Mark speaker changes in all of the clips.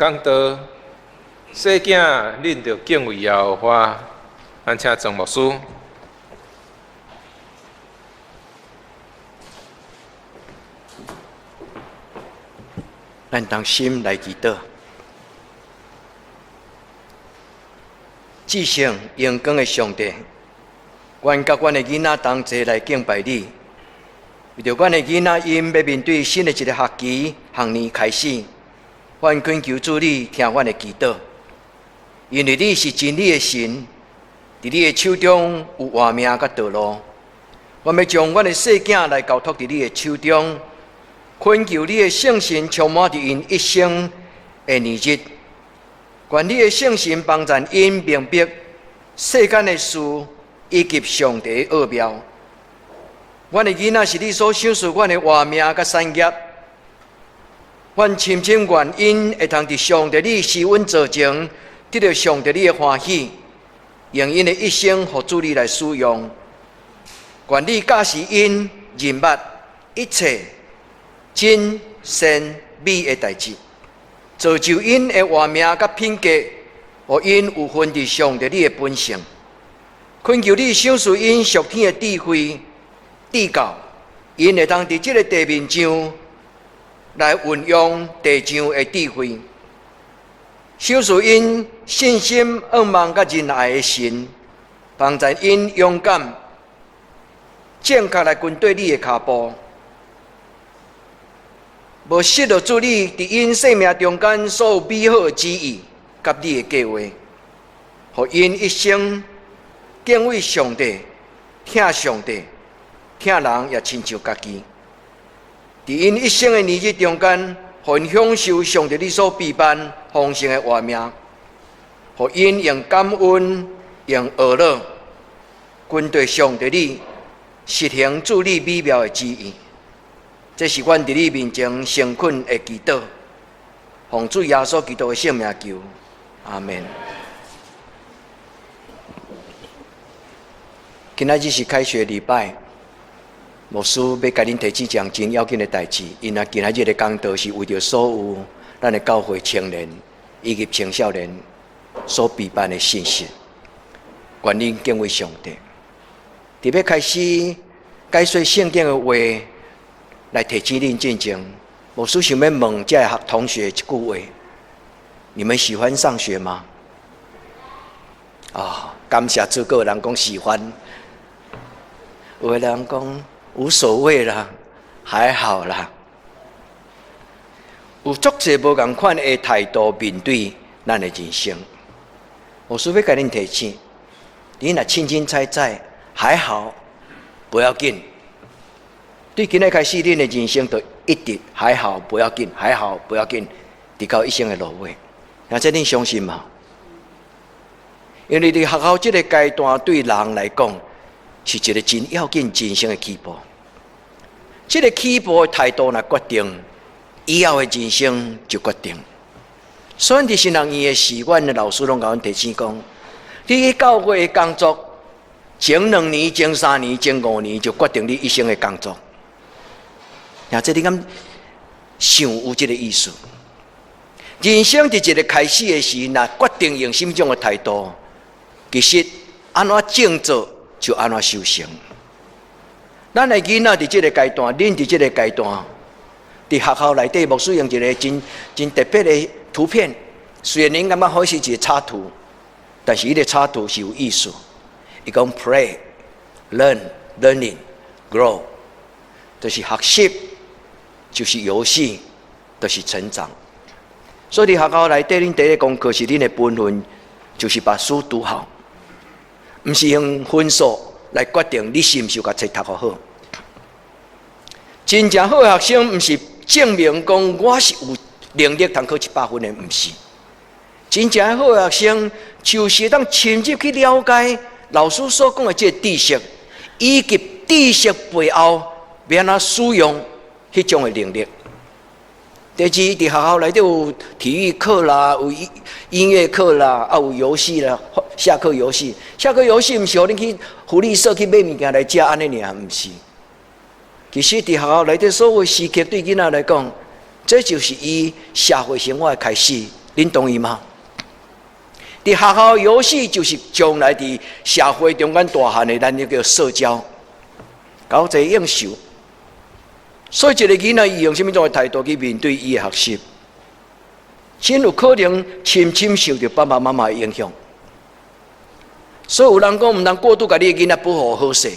Speaker 1: 講道，細囝恁著敬畏耶和華。咱請曾牧師。
Speaker 2: 咱同心來祈禱。至聖榮光的上帝，阮佮阮的囡仔同齊來敬拜你。為著阮的囡仔𪜶欲面對新的一个學期學年開始，阮懇求主你聽阮的祈禱，因為你是真理的神，佇你的手中有活命佮道路。阮欲將阮的細囝來交託佇你的手中，懇求你的聖神充滿佇𪜶一生的年日。願你的聖神幫助𪜶明白世間的事以及上帝的奧妙。阮的囡仔是你所賞賜阮的活命佮產業，阮深深願𪜶會通佇上帝你施恩座前得著上帝你的歡喜，用𪜶的一生予主你來使用。願你教示𪜶認捌一切真善美的代誌，造就𪜶的活命佮品格，予𪜶有份佇上帝你的本性。懇求你賞賜𪜶屬天的智慧、智教，𪜶會當佇這个地面上來運用地上的智慧，賞賜𪜶信心、仰望佮仁愛的神，幫助𪜶勇敢、正確來跟綴你的跤步，無失落主你佇𪜶生命中間所有美好的旨意佮你的計劃，予𪜶一生敬畏上帝、疼上帝、疼人也親像家己。佇𪜶一生的年日中間，予𪜶享受上帝你所備辦豐盛的活命，予𪜶用感恩、用呵樂，跟綴上帝你實行主你美妙的旨意。這是阮佇你面前誠懇的祈禱，奉主耶穌基督的聖名求，阿們。今仔日是開學禮拜，牧師欲共恁提醒一項真要緊的代誌，因為今仔日的講道是為著所有咱的教會青年以及青少年所備辦的信息。願恁敬畏上帝。佇欲開始解說聖經的話來提醒恁進前，牧師想欲問這个同學一句話：你們喜歡上學嗎？啊，感謝主，閣有人講喜歡，有的人講無所謂啦，還好啦。有足濟無仝款的態度面對咱的人生。牧師欲共恁提醒，你若凊凊彩彩，還好，不要緊。對今仔開始，恁的人生就一直還好，不要緊，還好，不要緊，直到一生的落尾。那這恁相信嗎？因為佇學校這个階段，對人來講是一个真要緊人生的起步。這个起步的態度若決定，以後的人生就決定。所以佇神學院的時，阮的老師攏共阮提醒講，你去教會的工作，前2年、前3年、前5年就決定你一生的工作。那這你敢想有這个意思？人生佇一个開始的時，若決定用啥物種的態度，其實按怎種做就按怎收成。咱的囡仔佇這个階段，恁佇這个階段，佇學校內底，牧師用一个真真特別的圖片，雖然恁感覺好似一个插圖，但是彼个插圖是有意思。伊講 play, learn, learning, grow，就是學習，就是遊戲，就是成長。所以佇學校內底，恁第一个功課是恁的本分，就是把書讀好，毋是用分數來決定你是毋是有共冊讀予好。真正好的學生，毋是證明講我是有能力通考100分的，毋是。真正好的學生，就是會當深入去了解老師所講的這個知識，以及知識背後欲按怎使用彼種的能力。第二，佇學校內底有體育課啦，有音樂課啦，啊有遊戲啦，下課遊戲。下課遊戲毋是予恁去福利社去買物件來食按呢爾，毋是。其實佇學校內底所有時刻對囡仔來講，這就是伊社會生活的開始，恁同意嗎？佇學校遊戲就是將來佇社會中間大漢的，咱那個社交、交際應酬。所以一個囡仔伊用啥物種的態度去面對伊的學習，真有可能深深受著爸爸媽媽的影響。所以有人講，毋通過度共你的囡仔保護好勢。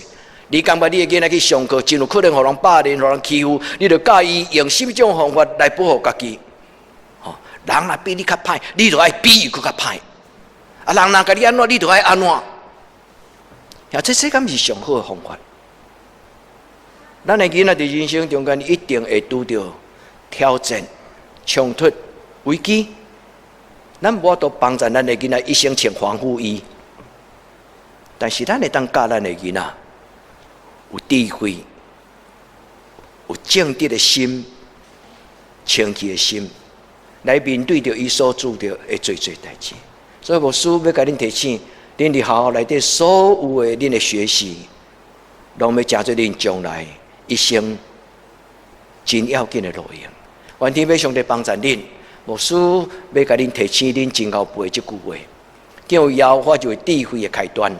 Speaker 2: 你感覺你的囡仔去上課，真有可能予人霸凌、予人欺負，你就教伊用啥物種方法來保護家己。吼，人若比你較歹，你就愛比伊閣較歹。啊，人若共你按怎，你就愛按怎。呀，這這敢是上好的方法？咱的囡仔佇人生中間一定會拄著挑戰、衝突、危機。咱無法度幫助咱的囡仔一生穿防護衣，但是咱會當教咱的囡仔有智慧、有正直的心、清氣的心，來面對著伊所拄著的濟濟代誌。所以牧師欲共恁提醒，恁佇學校內底所有的恁的學習，攏欲成做恁將來一生真要緊的路用。願天父上帝幫助恁，牧師欲共恁提醒恁真𠢕背這句話：敬畏耶和華就是智慧的開端，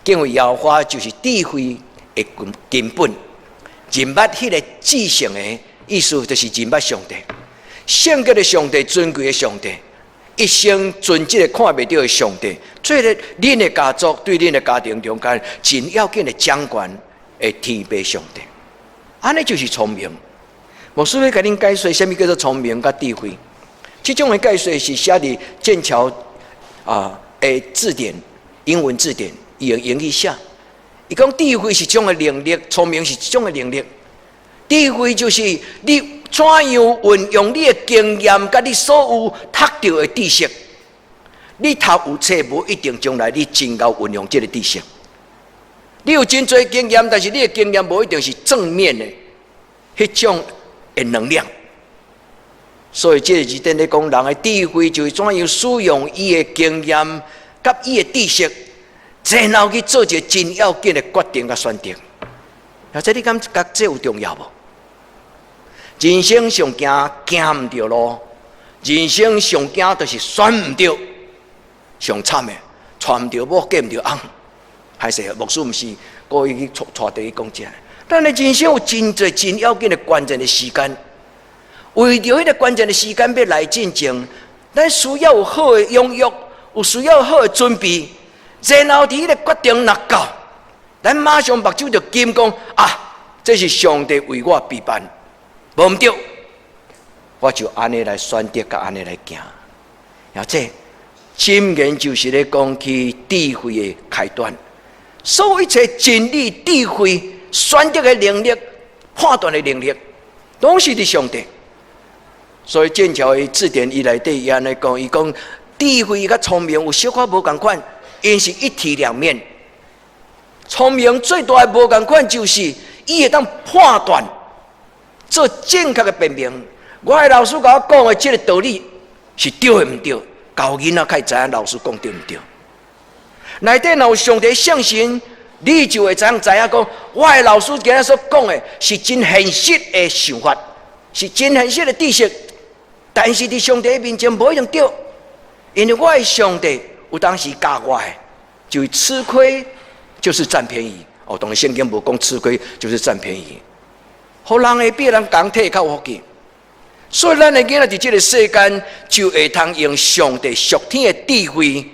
Speaker 2: 敬畏耶和華就是智慧的根本。認捌彼个至聖的意思，就是認捌上帝，聖潔的上帝，尊貴的上帝，一生純這个看袂著的上帝，做咧恁的家族對恁的家庭中間真要緊的掌權的天父上帝，按呢就是聰明。牧師欲共恁解說，啥物叫做聰明佮智慧？這種的解說是寫佇劍橋的字典，英文字典，伊用英語寫。伊講智慧是一種的能力，聰明是一種的能力。智慧就是你怎樣運用你的經驗，佮你所有讀著的知識。你讀有冊，無一定將來你真𠢕運用這个知識。你有真濟經驗，但是你的經驗無一定是正面的，彼種的能量。所以這个字典咧講，人的智慧就是怎樣使用伊的經驗佮伊的知識，然後去做一個真要緊的決定佮選擇。啊，這你感覺這有重要無？人生上驚行毋著路，人生上驚就是選毋著，上慘的，娶毋著某，嫁毋著翁。歹勢，牧師毋是故意去帶帶地去講這。咱的人生有真濟真要緊的關鍵的時間，為著彼个關鍵的時間欲來進前，咱需要有好的養育，有需要好的準備，然後佇彼个決定若到，咱馬上目睭就金講啊，這是上帝為我備辦，無毋著，我就按呢來選擇，佮按呢來行。啊，這箴言就是咧講起智慧的開端，所有一切真理、智慧、選擇的能力、判斷的能力，攏是佇上帝。所以劍橋的字典伊內底伊按呢講，伊講智慧佮聰明有小可無仝款，𪜶是一體兩面。聰明最大的無仝款就是伊會當判斷，做正確的辨明。我的老師共我講的這个道理是對的毋對？教囡仔較會知影老師講對毋對？內底若有上帝聖神，你就會知影知影講，我的老師今仔所講的是真現實的想法，是真現實的知識。但是佇上帝面前無一定對，因為我的上帝有當時教我的，就是吃虧就是佔便宜。哦，當然聖經無講吃虧就是佔便宜，予人會比人共體較有福氣。所以咱的囡仔佇這个世間就會通用上帝屬天的智慧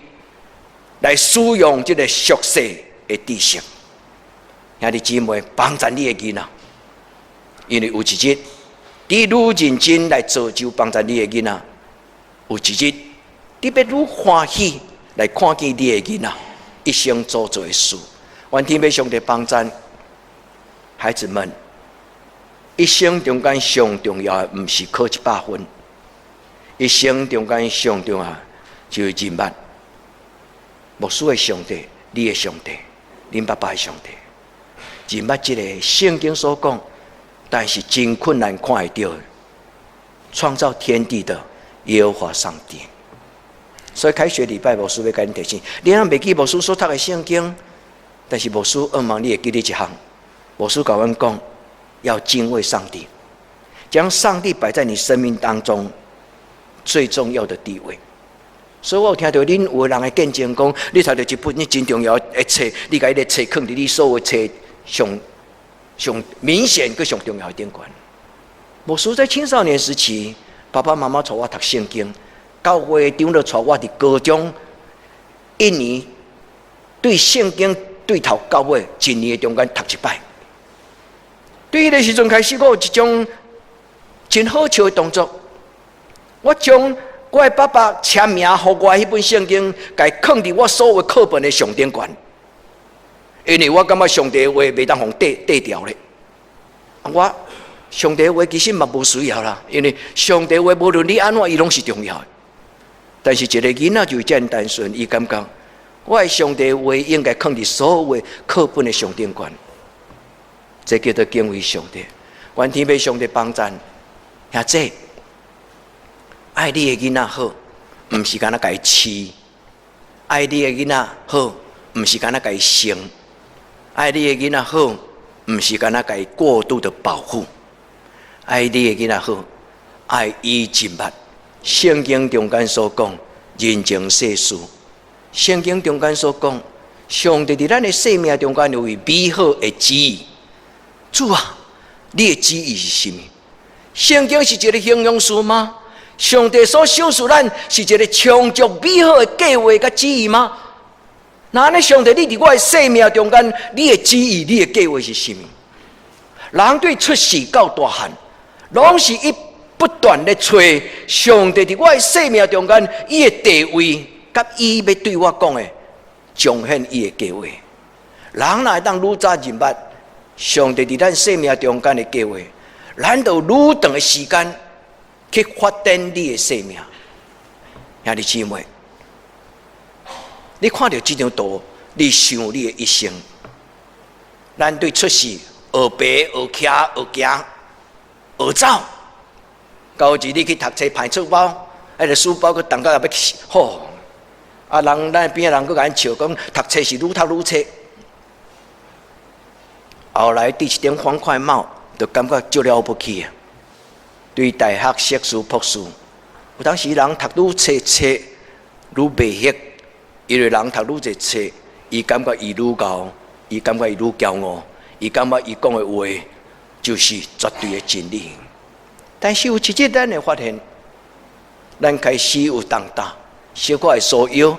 Speaker 2: 來使用這个屬世的知識。兄弟姊妹，幫贊你的囡仔，因為有一日你愈認真來造就幫贊你的囡仔，有一日你欲愈歡喜來看見你的囡仔一生所做的事。願天父上帝幫贊孩子們，一生中間上重要的毋是考100分，一生中間上重要就是認捌牧師的上帝，你的上帝，恁爸爸的上帝，認捌這个聖經所講，但是真困難看會著創造天地的耶和華上帝。所以開學禮拜牧師欲共恁提醒，你若袂記牧師所讀的聖經，但是牧師向望你會記得一項，牧師共阮講，要敬畏上帝，將上帝擺在你生命當中最重要的地位。所以我有聽著恁有的人的見證講，你讀著一本你真重要的冊，你共彼个冊囥佇你所有冊上上明顯、閣上重要的頂懸。牧師在青少年時期，爸爸媽媽帶我讀聖經，教會長老帶我佇高中一年對聖經對頭到尾一年的中間讀一擺。對彼个時陣開始，我有一種真好笑的動作，我將我的爸爸簽名予我彼本聖經，共囥佇我所有課本的上頂懸，因為我感覺上帝的話袂當予綴掉咧。我上帝的話其實嘛無需要啦，因為上帝話無論你按怎，伊攏是重要的。但是一個囡仔就是遮爾單純，伊感覺我的上帝話應該囥佇所有課本的上頂懸，這叫做敬畏上帝。願天父上帝幫贊，兄弟。愛你的囡仔好，毋是干焦共伊飼；愛你的囡仔好，毋是干焦共伊生；愛你的囡仔好，毋是干焦共伊過度的保護。愛你的囡仔好，愛伊認捌聖經中間所講人情世事。聖經中間所講，上帝佇咱的生命中間有伊美好的旨意。主啊，你的旨意是啥物？聖經是一個形容詞嗎？上帝所賞賜咱是一個充足美好的計劃佮旨意嗎？那按呢，上帝，你佇我的生命中間，你的旨意、你的計劃是啥物？人對出世到大漢，攏是伊不斷咧揣上帝佇我的生命中間，伊的地位，佮伊欲對我講的，彰顯伊的計劃。人若會當愈早認捌上帝佇咱生命中間的計劃，咱就愈長的時間去發展你的生命。兄弟姊妹，你看著這張圖，你想你的一生。咱對出世學爬、學徛、學行、學走，到時你去讀冊歹出包，彼个書包閣重甲欲死，吼！啊，人咱邊仔人閣共咱笑講讀冊是愈讀愈冊。後來佇一頂方塊帽，就感覺足了不起啊！對大學碩士、博士，有當時人讀愈濟冊愈袂曉，因為人讀愈濟冊，伊感覺伊愈𠢕，伊感覺伊愈驕傲，伊感覺伊講的話就是絕對的真理。但是有一日，咱會發現，咱開始有重擔，小可會束腰，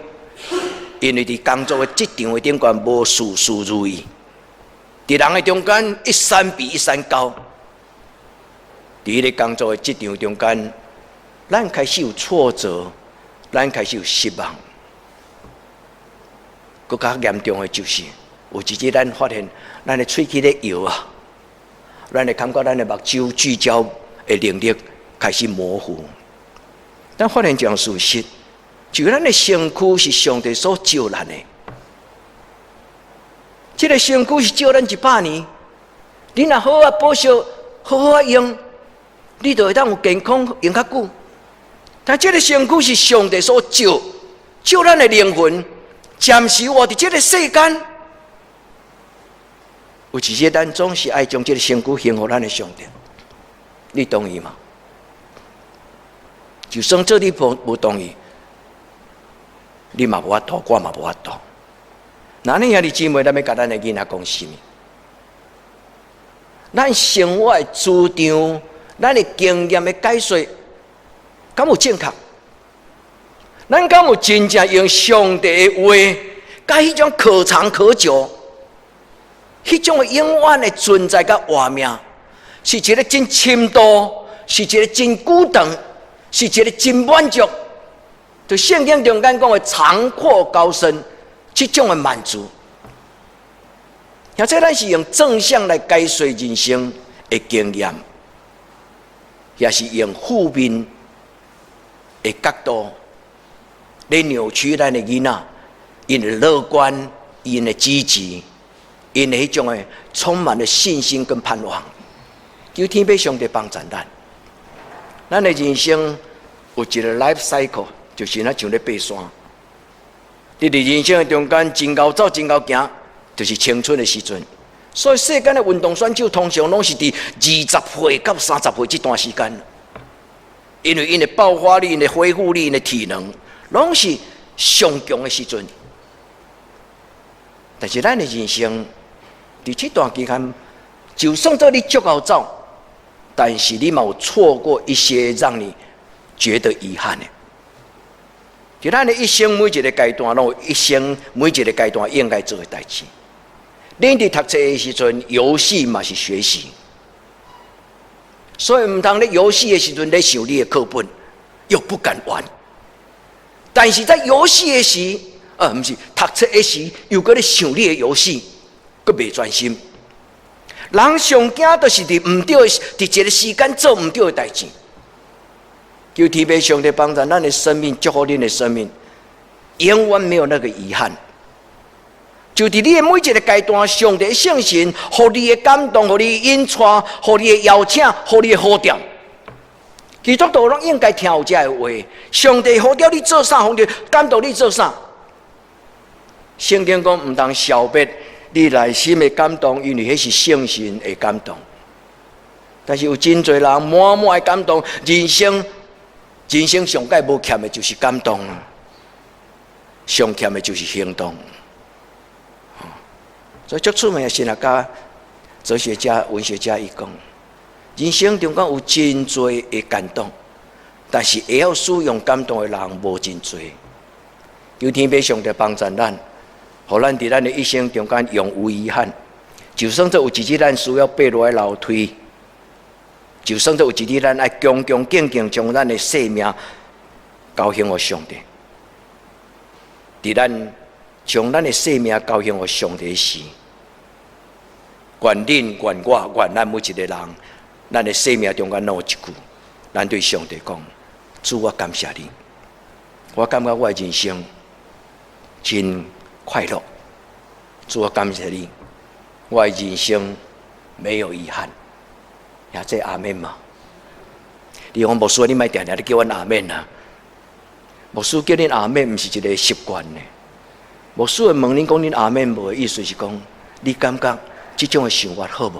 Speaker 2: 因為佇工作的職場的頂懸無事事如意，佇人的中間一山比一山高。佇彼个工作的職場中間，咱開始有挫折，咱開始有失望。閣較嚴重的就是，有一日咱發現，咱的喙齒咧搖啊，咱會感覺咱的目睭聚焦的能力開始模糊。咱發現一項事實，就咱的身軀是上帝所借咱的，這个身軀是借咱100年，你若好好保守，好好用，你就會當有健康用較久。但這个身軀是上帝所借，借咱的靈魂，暫時活佇這个世間。有一日，咱總是愛將這个身軀還予咱的上帝，你同意嗎？就算這你無同意，你嘛無法度，我嘛無法度。那你兄弟姊妹，咱欲共咱的囡仔講啥物？咱生活的主張，咱的經驗的解說，敢有正確？咱敢有真正用上帝的話，佮彼種可長可久，彼種的永遠的存在佮活命，是一个真深度，是一个真久長，是一个真滿足。就聖經中間講的長闊高深，這種的滿足。而且咱是用正向來解說人生的經驗，也是用負面的角度來扭曲咱的囡仔，𪜶的樂觀，𪜶的積極，𪜶的彼種的充滿了信心跟盼望。求天父上帝幫助咱，咱的人生有一个 life cycle，就是若像咧爬山。佇人生的中間，真𠢕走，真𠢕行，就是青春的時陣。所以世間的運動選手通常攏是佇20歲到30歲這段時間。因為𪜶的爆發力、𪜶的恢復力、𪜶的體能，攏是上強的時陣。但是咱的人生，佇這段期間，就算做你足𠢕走，但是你嘛有錯過一些讓你覺得遺憾的。佇咱的一生每一個階段，攏有一生每一個階段應該做的代誌。恁佇讀冊的時陣，遊戲嘛是學習，所以毋通咧遊戲的時陣咧想你的課本，又不敢玩。但是在遊戲的時，啊，毋是讀冊的時，又閣咧想你的遊戲，閣袂專心。人上驚就是佇毋對，佇一個時間做毋對的代誌。求天父上帝幫助咱的生命，祝福恁的生命，永遠沒有那個遺憾。就佇你的每一個階段，上帝聖神，予你的感動，予你的引帶，予你的邀請，予你的呼召。基督徒攏應該聽有這个話。上帝呼召你做啥，上帝感動你做啥？聖經講毋通消滅你內心的感動，因為彼是聖神的感動。但是有真濟人滿滿的感動，人生人生上蓋無欠的就是感動，上欠的就是行動。所以足出名的神學家、哲學家、文學家伊講，人生中間有真濟的感動，但是會曉使用感動的人無真濟。求天父上帝幫助咱，予咱佇咱的一生中間永無遺憾。就算做有一日咱需要爬落來樓梯，就算做有一日咱愛恭恭敬敬將咱的性命交獻予上帝，佇咱將咱的性命交獻予上帝時，願恁、願我、願咱每一個人，咱的生命中間攏有一句，咱對上帝講：主，我感謝你，我感覺我的人生真快樂。主，我感謝你，我的人生沒有遺憾。呀，這阿們嘛？你講牧師，你莫定定咧叫阮阿們啊？牧師叫恁阿們，毋是一個習慣呢。牧師會問恁講恁阿們無的意思是講，你感覺這種的生活好無？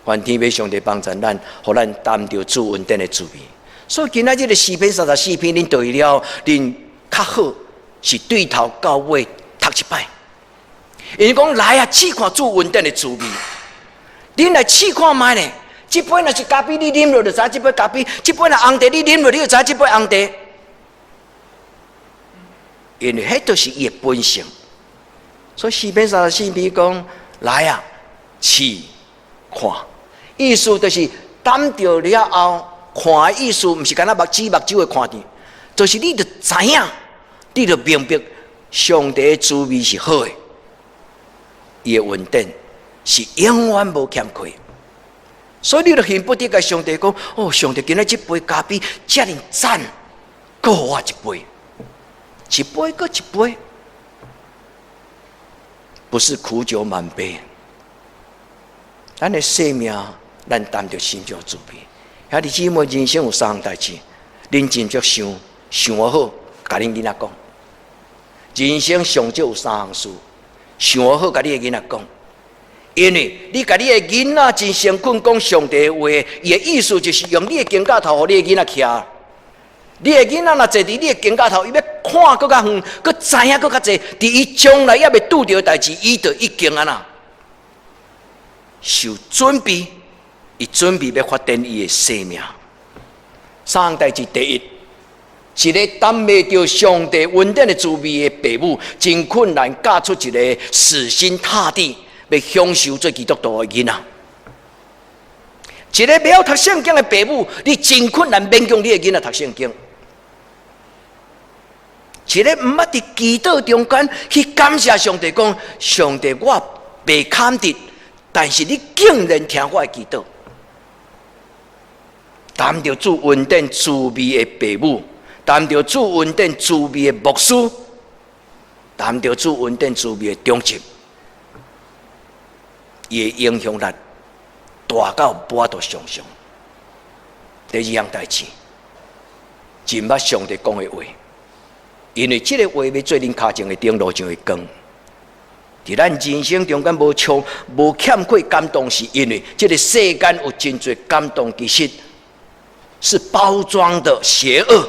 Speaker 2: 願天父上帝幫助咱，予咱擔著主恩典的滋味。所以今仔日的詩篇34篇，恁讀了，恁較好是對頭到尾讀一擺。𪜶講來啊，試看主恩典的滋味。恁來試看覓咧？這杯若是咖啡，你啉落就知這杯咖啡；這杯若紅茶，你啉落你就知這杯紅茶。因為彼就是伊的本性。所以詩篇三十四篇講來啊，試看，意思就是擔著了後，看的意思，毋是干焦目睭目睭會看見，就是你著知影，你著明白上帝的滋味是好的，伊的恩典是永遠無欠缺。所以你著恨不得共上帝講：哦，上帝，今仔這杯咖啡遮爾讚，閣予我一杯，一杯閣一杯，不是苦酒滿杯。咱的生命，咱擔著心上滋味。兄弟姊妹，人生有三項代誌，恁真足想想好，共恁囡仔講。人生上少有三項事，想好，共你的囡仔講。因為你共你的囡仔真誠懇講上帝的話，伊的意思就是用你的肩胛頭，予你的囡仔徛。你的囡仔若坐佇你的肩胛頭，伊欲看閣較遠，閣知影閣較濟。佇伊將來猶未拄著的代誌，伊就已經按怎受準備，伊準備欲發展伊的生命。三項代誌，第一，一個擔袂著上帝恩典的滋味的爸母，真困難教出一個死心塌地欲享受做基督徒的囡仔。一個袂曉讀聖經的爸母，你真困難勉強你的囡仔讀聖經。一個毋捌佇祈禱中間去感謝上帝，講上帝，我袂堪得，但是你竟然聽我的祈禱。擔著主恩典滋味的爸母，擔著主恩典滋味的牧師，擔著主恩典滋味的長執，伊的影響力大到無法度想象。第二項代誌，真捌上帝講的話，因為這個話欲做恁跤前的燈，路上的光。佇咱人生中間無像無欠缺感動，是因為這個世間有真濟感動，其實是包裝的邪惡。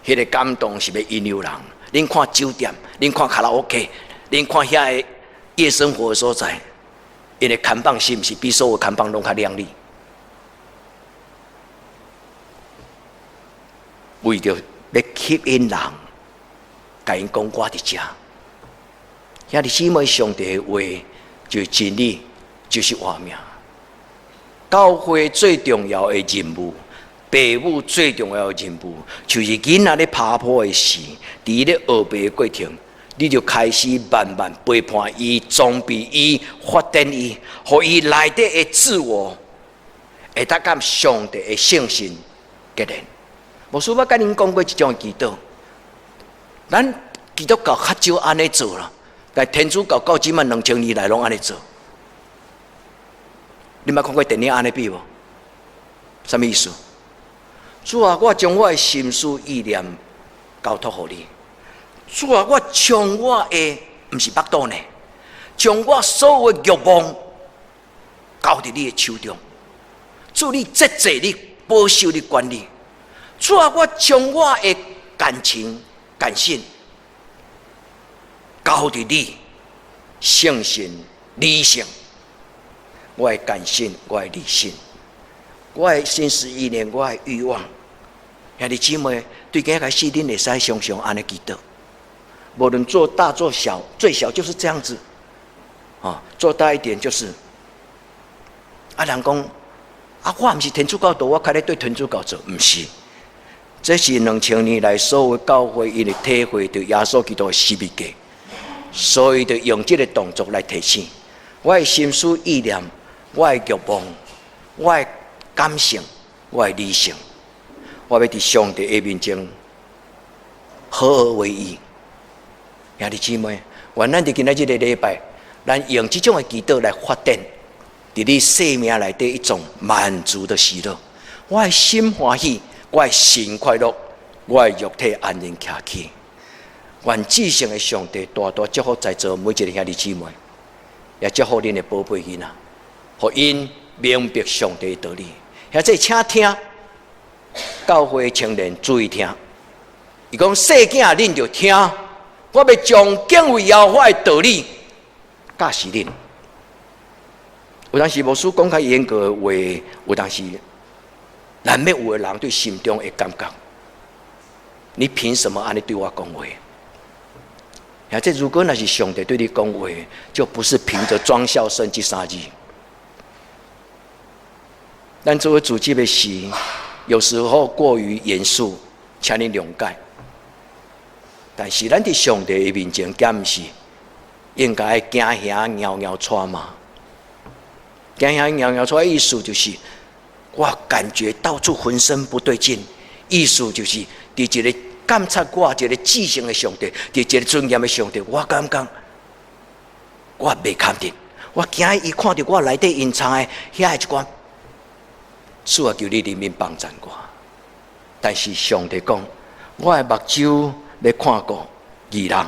Speaker 2: 彼个感動是欲引誘人。恁看酒店，恁看卡拉 OK，恁看遐个夜生活的所在，𪜶的看板是毋是比所有看板攏較靚麗？為著欲吸引人，共𪜶講我佇遮。兄弟姊妹，上帝的話就是真理，就是活命。教會最重要的任務，父母最重要的任務，就是囡仔咧爬坡的時，佇咧學爬的過程，你就開始慢慢陪伴伊、裝備伊、發展伊，予伊內底的自我會當佮上帝的聖神結連。牧師捌佮恁講過這種祈禱，咱基督教較少按呢做啦，但天主教到這馬2000年來攏按呢做。你捌看過電影按呢比無？啥物意思？主啊，我將我的心思意念交託予你。主啊，我將我的毋是腹肚呢，將我所有的慾望交佇你的手中。主，你節制，你保守，你管理。主啊，我將我的感情、感性交佇你聖神理性。我的感性，我的理性，我的心思意念，我的慾望。兄弟姊妹，對今開始，恁會使常常按呢祈禱。無論做大做小，最小就是這樣子。啊，做大一點就是。啊，人講啊，我毋是天主教徒，我較咧對天主教做，毋是。這是2000年來所有教會𪜶會體會著耶穌基督的十字架，所以就用這个動作來提醒我的心思意念，我的慾望，我的感性，我的理性，我欲佇上帝的面前合而為一。兄弟姊妹，願咱佇今仔這个禮拜，咱用這種的祈禱來發展，佇你生命內底一種滿足的喜樂。我的心歡喜，我的神快樂，我的肉體安然徛起。願至聖的上帝大大祝福在座每一个兄弟姊妹，也祝福恁的寶貝囡仔，予𪜶明白上帝的道理。兄弟請聽，教會青年注意聽。伊講細囝恁著聽，我欲將敬畏耶和華的道理教示恁。有當時牧師講較嚴格的話，有當時難免有的人對心中會感覺，你憑什麼按呢對我講話？啊，這如果若是上帝對你講話，就不是憑著忠孝順這三字。咱作為主祭的時，有時候過於嚴肅，請你諒解。但是咱佇上帝的面前，敢毋是應該驚嚇搖搖掣嗎？驚嚇搖搖掣意思就是，我感覺到處渾身不對勁，意思就是佇一個監察我一個至聖的上帝，佇一個尊嚴的上帝，我感覺我袂堪得，我驚伊看著我內底隱藏的遐一寡。主啊，求你憐憫幫贊我。但是上帝講，我的目睭欲看顧義人，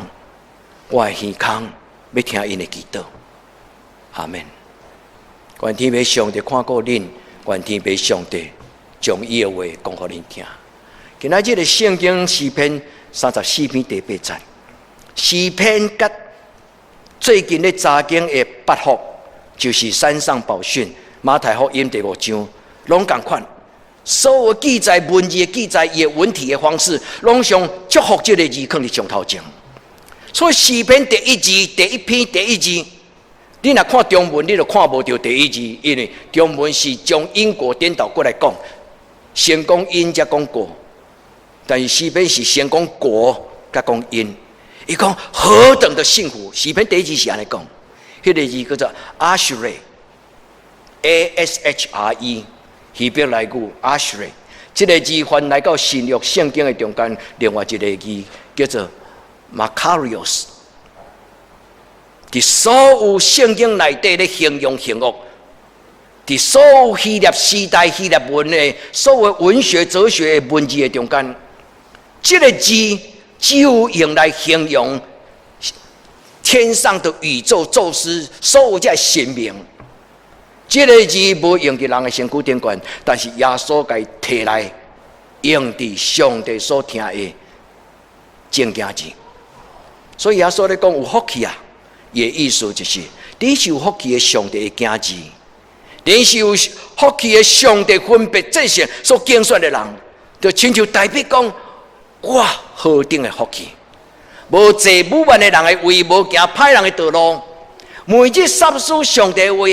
Speaker 2: 我的耳孔欲聽𪜶的祈禱。阿們。願天父上帝看顧恁，願天父上帝將伊的話講予恁聽。今仔這个聖經詩篇34篇第八節，詩篇佮最近咧查經的八福，就是山上寶訓、馬太福音第五章。攏仝款，所有記載文字的記載，伊的文體的方式，攏將祝福這个字囥佇上頭前。所以詩篇第一字、第一篇第一字，你若看中文，你就看無著第一字，因為中文是將因果顛倒過來講，先講因才講果，但是詩篇是先講果，才講因。伊講何等的幸福，詩篇第一字是按呢講，彼个字叫做 Ashre，A S H R E。希伯來語 Ashre，這个字翻來到新約聖經的中間，另外一个字叫做 Makarios。佇所有聖經內底咧形容幸福，佇所有希臘時代希臘文的所有文學哲學的文字的中間，這个字只有用來形容天上的宇宙宙斯所有這神明。這个字無用佇人的身軀頂懸，但是耶穌共伊提來用佇上帝所疼的正囝兒。所以耶穌咧講有福氣啊，伊的意思就是，恁是有福氣的上帝的囝兒，恁是有福氣的上帝分別這聖所揀選的人，就親像大衛講，我何等的福氣，無坐愚頑的人的位，無行歹人的道路，每日默思上帝的話。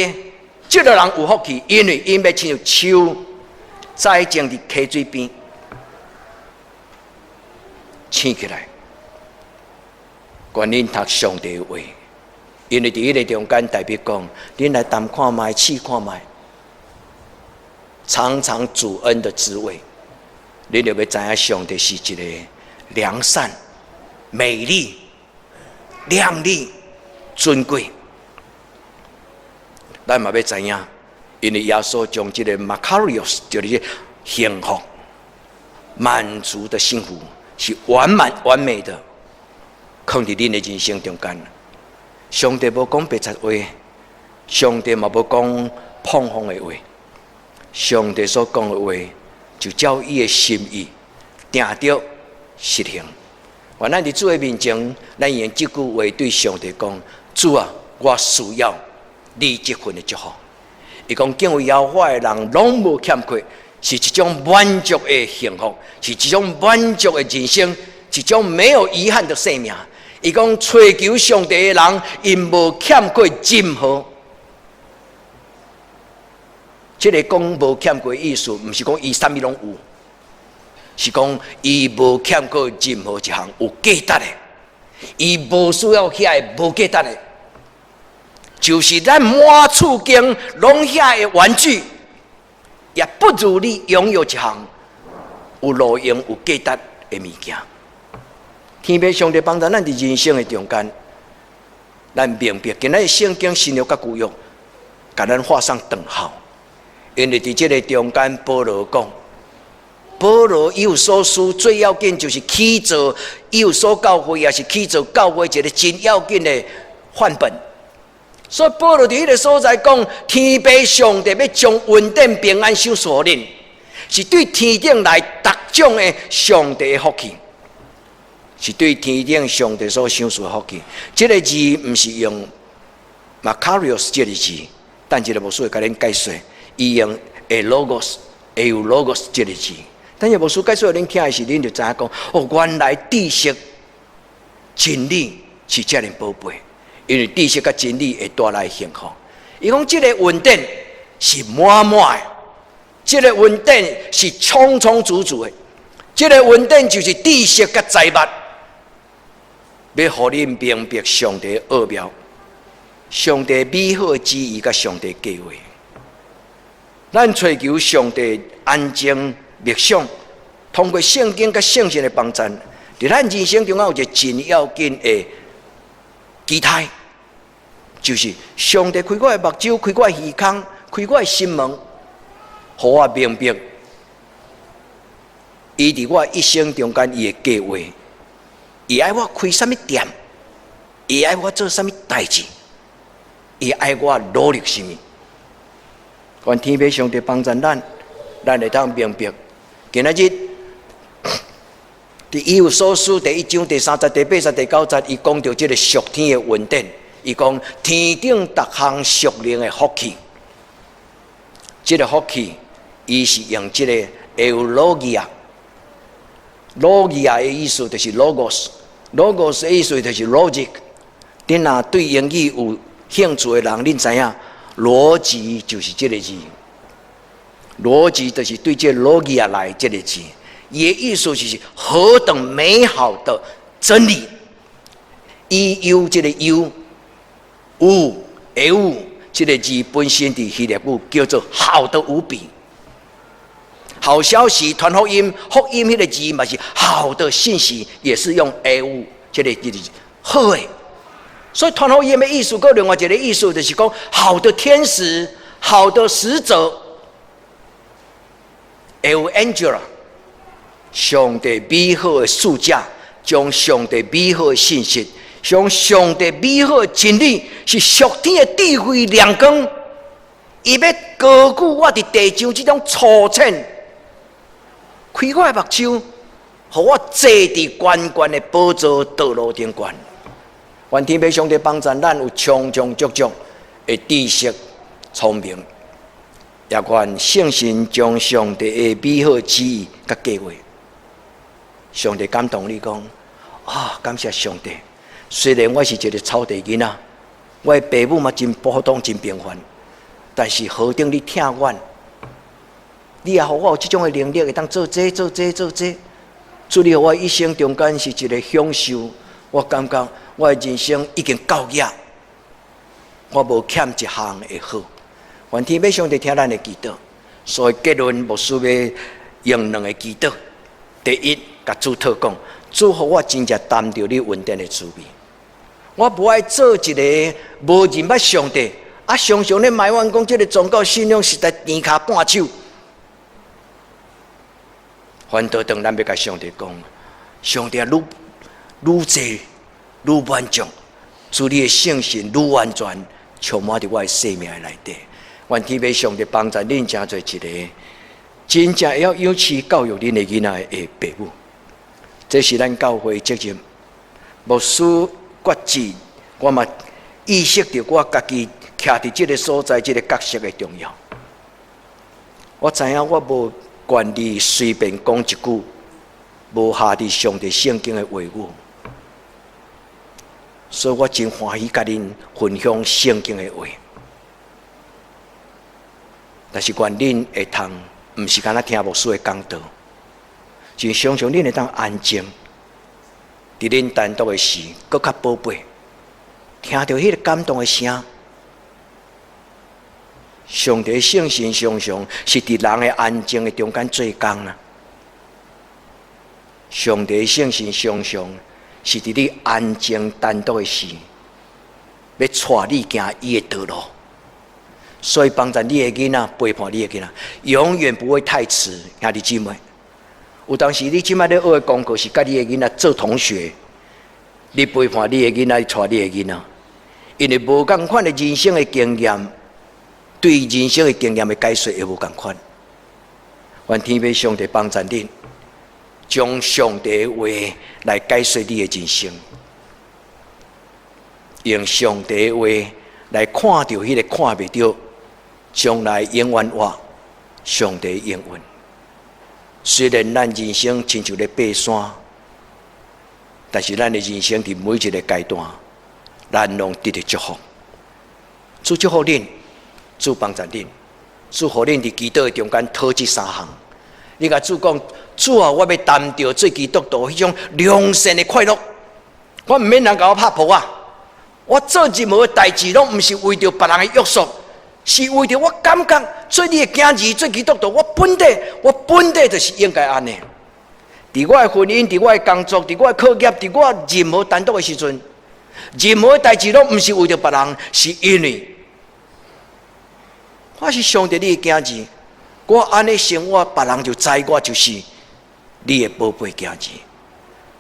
Speaker 2: 這个人有福氣，因為𪜶欲親像樹栽種佇溪水邊，醒起來，願恁讀上帝的話，因為佇彼个中間大衛講，恁來談看覓，試看覓，嘗嘗主恩的滋味，恁就欲知影上帝是一個良善、美麗、亮麗、尊貴。咱嘛欲知影，因為耶穌將這個 Makarios 就是幸福、滿足的幸福，是完滿完美的，囥佇恁的人生中間。上帝無講白賊話，上帝嘛無講膨風的話，上帝所講的話就照伊的心意定著實行。願咱佇主的面前，咱用這句話對上帝講：主啊，我需要你這份的祝福。伊講敬畏耶和華的人攏無欠缺，是一種滿足的幸福，是一種滿足的人生，一種沒有遺憾的生命。伊講揣求上帝的人，𪜶無欠缺任何。這个講無欠缺意思，毋是講伊啥物攏有，是講伊無欠缺任何一項有價值的，伊無需要遐个無價值的。就是咱滿厝間攏遐个玩具，也不如你擁有一項有路用、有價值的物件。天父上帝幫助咱佇人生的中間，咱明白今仔日聖經新約佮舊約，共咱畫上等號。因為佇這个中間，保羅講，保羅以弗所書最要緊就是起造以弗所教會，也是起造教會一个真要緊的範本。所以保羅佇彼个所在講，天父上帝欲將恩典平安賞賜予恁，是對天頂來逐種的上帝的福氣，是對天頂上帝所賞賜的福氣。這个字毋是用 Makarios 這个字，等一下牧師會共恁解說。伊用 logos、logos 這个字，等下牧師解說予恁聽的時，恁就知影講，哦，原來知識、真理是遮爾寶貝。因為知識佮真理會帶來幸福。伊講這个恩典是滿滿的，這个恩典是充充足足的，這个恩典就是知識佮財物，欲予恁明白上帝奧妙、上帝美好的旨意佮上帝計劃。咱揣求上帝安靜默想，通過聖經佮聖神的幫助，佇咱人生中間有一个真要緊的期待。就是上帝開我的目睭，開我的耳孔，開我的心門，予我明白，伊佇我一生中間伊的計劃，伊愛我開啥物店，伊愛我做啥物代誌，伊愛我努力啥物。願天父上帝幫助咱，咱會當明白。今仔日佇以弗所書第一章第三節、第八節、第九節，伊講著這个屬天的恩典。伊講天頂逐項屬靈的福氣，這个福氣，伊是用這个 eulogia，logia 的意思就是 logos，logos 的意思就是 logic。恁若對英語有興趣的人，恁知影邏輯就是這个字，邏輯就是對這 logia 來這个字，伊的意思就是何等美好的真理，E U 這个 U。 eu 這个字本身佇希臘語叫做好的無比，好消息傳福音，福音彼个字嘛是好的信息，也是用 eu 這个字好的。所以傳福音的意思，閣另外一个意思就是講好的天使，好的使者，euangel，上帝美好的使者，將上帝美好的信息。將上帝美好的真理，是屬天的智慧亮光，伊欲高舉我佇地上這種粗淺，開我的目睭，予我坐佇懸懸的寶座道路頂懸。願天父上帝幫助咱有充充足足的知識聰明，也願聖神將上帝的美好旨意佮計劃。上帝感動你講啊，感謝上帝。雖然我是一個草地囡仔，我的爸母嘛真普通、真平凡，但是何等你疼阮，你也予我有這種的能力，會當做這、做這、做這。主你予我一生中間是一個享受，我感覺我的人生已經到額，我無欠一項的好。願天父上帝聽咱的祈禱，所以結論牧師欲用兩個祈禱。第一，共主禱講，主予我真正擔著你恩典的滋味。我無愛做一個無認捌上帝，啊，常常咧埋怨講這個宗教信仰實在甜跤半手。反倒當咱欲共上帝講，上帝啊，愈愈濟愈滿足，主你的聖神愈完全充滿佇我的生命的內底。願天父上帝幫助恁，成做一個真正會曉養飼教育恁的囡仔的爸母。這是咱教會責任。牧師決志，我嘛意識著我家己徛佇這個所在，這個角色的重要。我知影我無權利隨便講一句無合佇上帝聖經的話語，所以我真歡喜共恁分享聖經的話。但是願恁會通，毋是干焦聽牧師的講道，真常常恁會當安靜，佇恁單獨的時，閣較寶貝，聽著彼個感動的聲。上帝聖神常常是佇人的安靜的中間做工啊！上帝聖神常常是佇你安靜單獨的時，欲帶你行伊的道路。所以幫助你的囡仔，陪伴你的囡仔，永遠不會太遲。兄弟姊妹，有當時你這擺咧學的功課是佮你的囡仔做同學，你陪伴你的囡仔，帶你的囡仔，因為無仝款的人生的經驗，對人生的經驗的解說會無仝款。願天父上帝幫助恁，將上帝的話來解說你的人生，用上帝的話來看著彼個看袂著，將來永遠活上帝應允。雖然咱人生親像咧爬山，但是咱的人生佇每一個階段，咱攏得著祝福。主祝福恁，主幫助恁，主予恁佇祈禱的中間討這三項。你共主講，主啊，我欲擔著做基督徒彼種良善的快樂，我毋免人共我拍噗仔！我做任何代誌，攏毋是為著別人的約束，是為著我感覺做你的囝兒，做基督徒，我本底就是應該按呢。佇我的婚姻，佇我的工作，佇我的課業，佇我任何單獨的時陣，任何代誌攏毋是為著別人，是因為我是上帝你的囝兒，我按呢生活，別人就知我就是你的寶貝囝兒。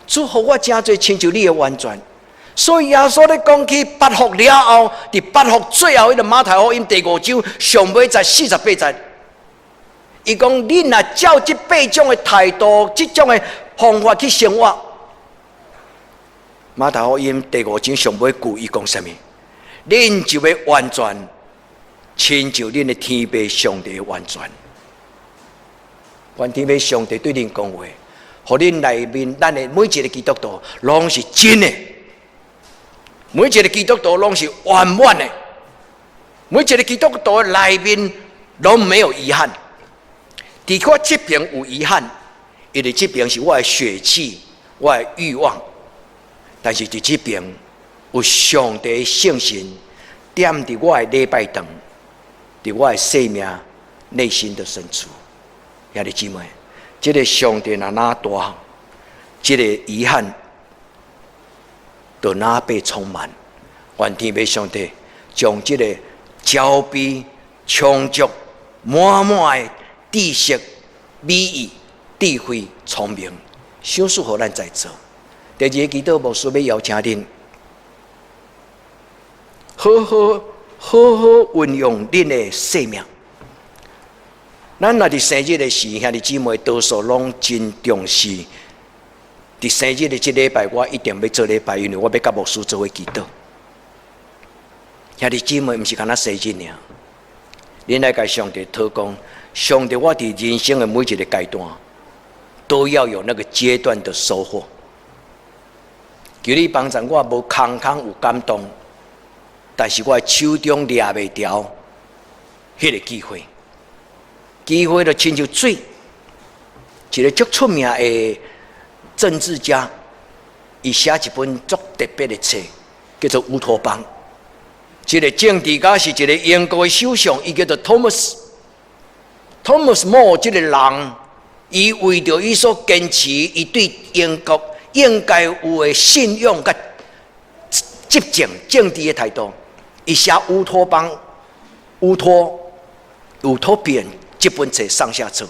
Speaker 2: 主予我成做親像你的完全。所以耶穌咧講起八福了後，佇八福最後彼個馬太福音第五章上尾節48節，伊講恁若照這八種的態度、這種的方法去生活，馬太福音第五章上尾句伊講啥物？恁就欲完全，親像恁的天父上帝完全。願天父上帝對恁講話，予恁內面咱的每一個基督徒攏是真的。每一個基督徒攏是圓滿的，每一個基督徒的內面攏沒有遺憾。佇我這邊有遺憾，因為這邊是我的血氣、我的慾望。但是佇這邊有上帝聖神踮佇我的禮拜堂，佇我的生命內心的深處。兄弟姊妹，這個上帝若哪大，這個遺憾就哪被充滿。願天父上帝將這個焦慮、充足、滿滿的知識、美意、智慧、聰明，賞賜予咱在座。第二個祈禱，牧師欲邀請恁，好好好好運用恁的生命。咱若佇生日的時，兄弟姊妹多數攏真重視。佇生日的這禮拜，我一定欲做禮拜，因為我欲佮牧師做伙祈禱。兄弟姊妹，毋是干焦生日爾，恁愛共上帝討講，上帝，我佇人生的每一个階段，都要有那個階段的收穫。求你幫助我，無空空有感動，但是我的手中掠袂牢彼个機會。機會就親像水，一个足出名的政治家，伊寫一本足特別的冊，叫做《烏托邦》。這个政治家是一个英國的首相，伊叫做 Thomas。Thomas More 這个人，伊為著伊所堅持，伊對英國應該有的信仰佮執政政治的態度，伊寫《烏托邦》、烏托 Utopian 這本冊上下冊，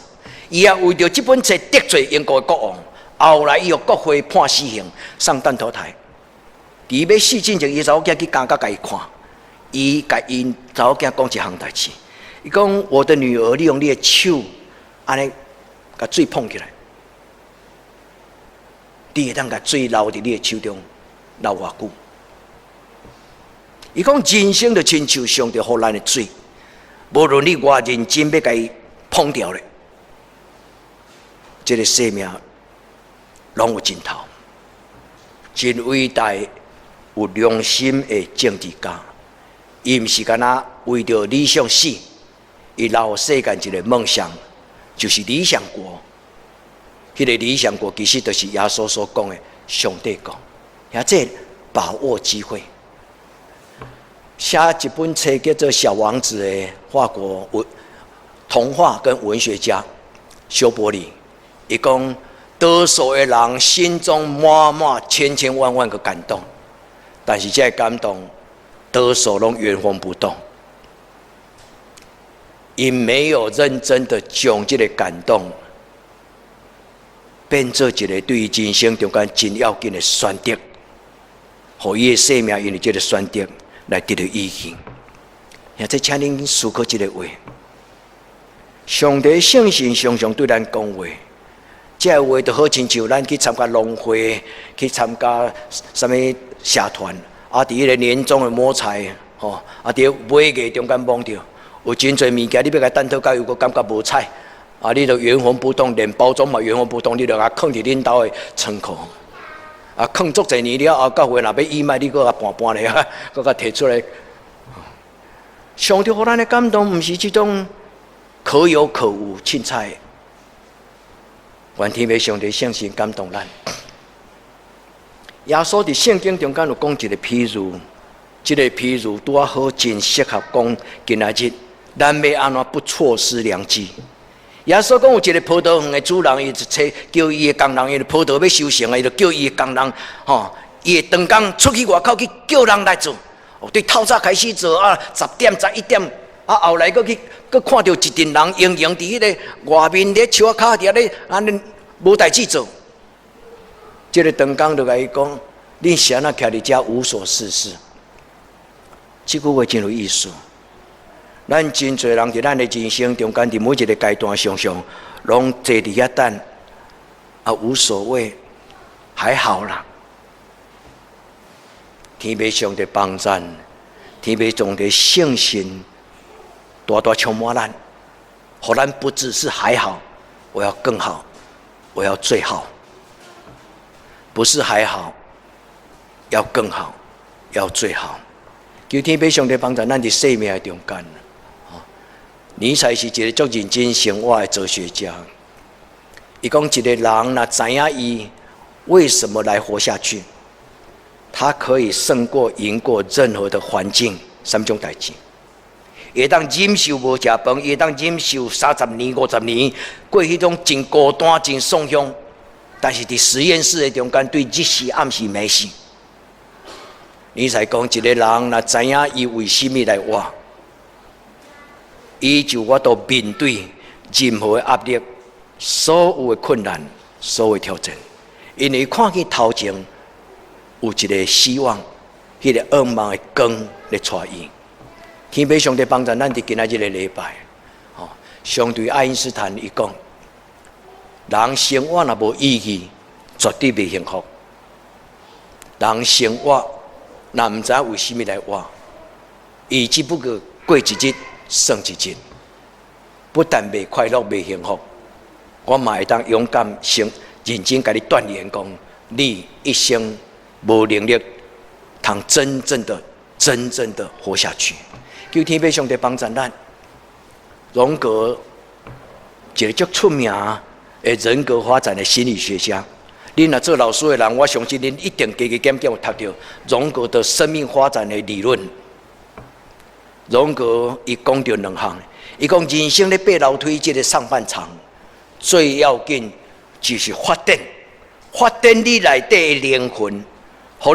Speaker 2: 伊也為著這本冊得罪英國的國王，後來伊予國會判死刑，送斷頭台。佇欲死進前，伊查某囝去監獄共伊看，伊共𪜶查某囝講一項代誌，伊講，我的女兒，你用你的手按呢共水捧起來，你會當共水留佇你的手中留偌久？伊講，人生就親像上帝予咱的水，無論你偌認真欲共伊捧著咧，這个生命攏有盡頭。真偉大有良心的政治家，伊毋是干焦為著理想死，伊留世間一个夢想，就是理想國。彼个理想國其實就是耶穌所講的上帝國。遐這把握機會，寫一本冊叫做《小王子》的法國文童話跟文學家蕭伯里，伊講，多數的人心中滿滿千千萬萬個感動，但是這个感動多數攏原封不動，𪜶沒有認真的將這个感動變做一个對人生中間真要緊的選擇，予伊的生命因為這个選擇來得到意義。現在請恁思考這个話，上帝聖神常常對咱講話，這个話就好親像咱去參加農會，去參加啥物社團，啊，佇彼个年終的摸財，吼，啊，佇尾月中間摸著，有真濟物件，你欲共等討到又閣感覺無彩，啊，你就原封不動，連包裝嘛原封不動，你就共囥佇恁兜的倉庫，啊，囥足濟年了後，到尾若欲義賣，你閣共搬搬咧，閣共提出來。上帝予咱的感動，毋是這種可有可無、凊彩。願天父上帝聖神感動咱。耶穌佇聖經中間有講一个譬喻，這个譬喻拄仔好真適合講今仔日，咱欲按怎不錯失良機？耶穌講有一个葡萄園的主人，伊就揣叫伊的工人，伊的葡萄欲收成啊，伊就叫伊的工人，吼，伊會長工出去外口去叫人來做。哦，對透早開始做啊，10點、11點，啊，後來閣去，閣看著一陣人閒閒佇彼个外面咧樹仔跤佇遐咧，按呢無代誌做。這个長工就共伊講：恁是按怎徛佇遮無所事事？這句話真有意思。咱真濟人佇咱的人生中間，佇每一个階段，常常攏坐佇遐等，啊，無所謂，還好啦。天父上帝幫贊，天父上帝聖神大大充滿咱，予咱不只是還好，我要更好，我要最好，不是還好，要更好，要最好。求天父上帝幫助咱佇生命的中間。尼采是一个足認真生活的哲學家。伊講一个人若知影伊為什麼來活下去，他可以勝過、贏過任何的環境，啥物種代誌，會當忍受無食飯，會當忍受30年、50年，過彼種真孤單、真喪鄉。但是佇實驗室的中間，對日死暗死暝死。尼采講一个人若知影伊為啥物來活，伊就有法度面對任何的壓力、所有的困難、所有的挑戰，因為看見頭前有一个希望，彼个願望的光咧帶伊。天父上帝幫助咱佇今仔日个禮拜，吼，相對愛因斯坦伊講，人生活若無意義，絕對袂幸福。人生活若毋知影為啥物來活，伊只不過過一日算一日，不但袂快樂、袂幸福，我嘛會當勇敢、誠認真共你斷言講，你一生無能力通真正的、真正的活下去。求天父上帝幫助咱，榮格一个足出名的人格發展的心理學家。恁若做老師的人，我相信恁一定加加減減有讀著榮格的生命發展的理論。榮格伊講著兩項，伊講人生咧爬樓梯這个上半場，最要緊就是發展，發展你內底的靈魂，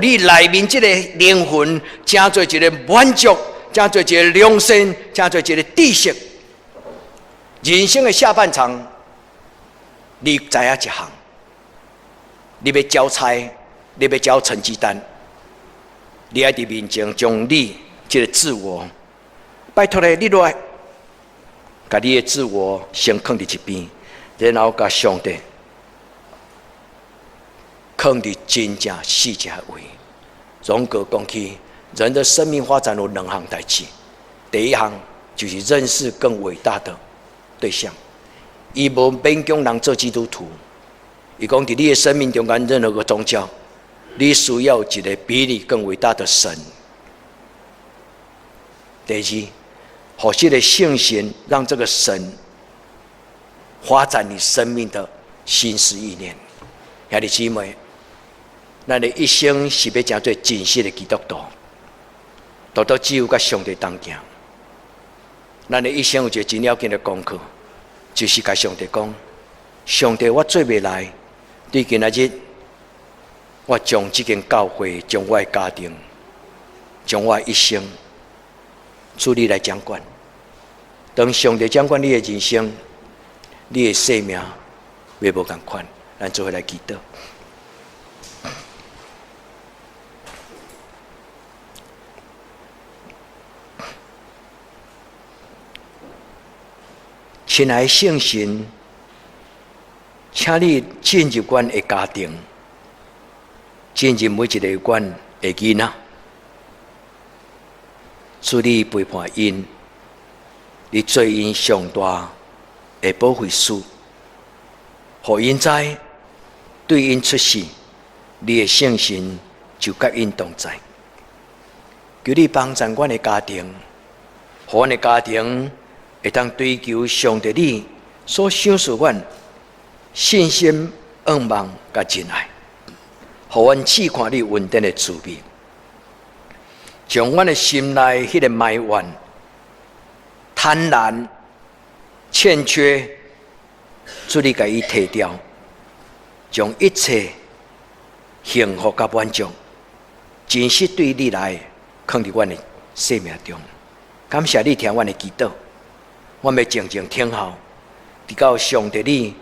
Speaker 2: 予你內面這个靈魂成做一个滿足，成做一个良善，成做一个知識。人生的下半場，你知影一項，你欲交差，你欲交成績單，你愛佇面前將你這个自我，拜託咧，你落來，共你的自我先囥佇一邊，然後共上帝囥佇真正死正位。榮格講起，人的生命發展有兩項代誌，第一項就是認識更偉大的對象。伊無勉強人做基督徒，伊講佇你的生命中間任何個宗教，你需要一個比你更偉大的神。第二，予這个聖神讓這個神發展你生命的心思意念。兄弟姊妹，咱的一生是欲成做真實的基督徒，獨獨只有佮上帝同行。咱的一生有一个真要緊的功課，就是共上帝講：上帝，我做袂來，對今仔日，我將這間教會、將我的家庭、將我的一生，主你來掌管。當上帝掌管你的人生，你的生命會無仝款。咱做伙來祈禱。親愛的聖神，請你進入阮的家庭，進入每一个阮的囡仔，主你陪伴𪜶，你做𪜶上大的保惠師，予𪜶知對𪜶出世，你的聖神就佮𪜶同在。求你幫助阮的家庭，予阮的家庭會當追求上帝你所賞賜阮信心、願望佮仁愛，予阮試看你恩典的滋味，將阮的心內彼个埋怨、貪婪、欠缺，主你共伊提掉，將一切幸福佮滿足，真實對你來，囥佇阮的生命中。感謝你聽阮的祈禱，我欲靜靜等候，直到上帝你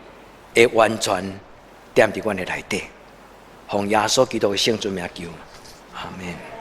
Speaker 2: 會完全踮佇阮的內底。奉耶穌基督的聖尊名求，阿們。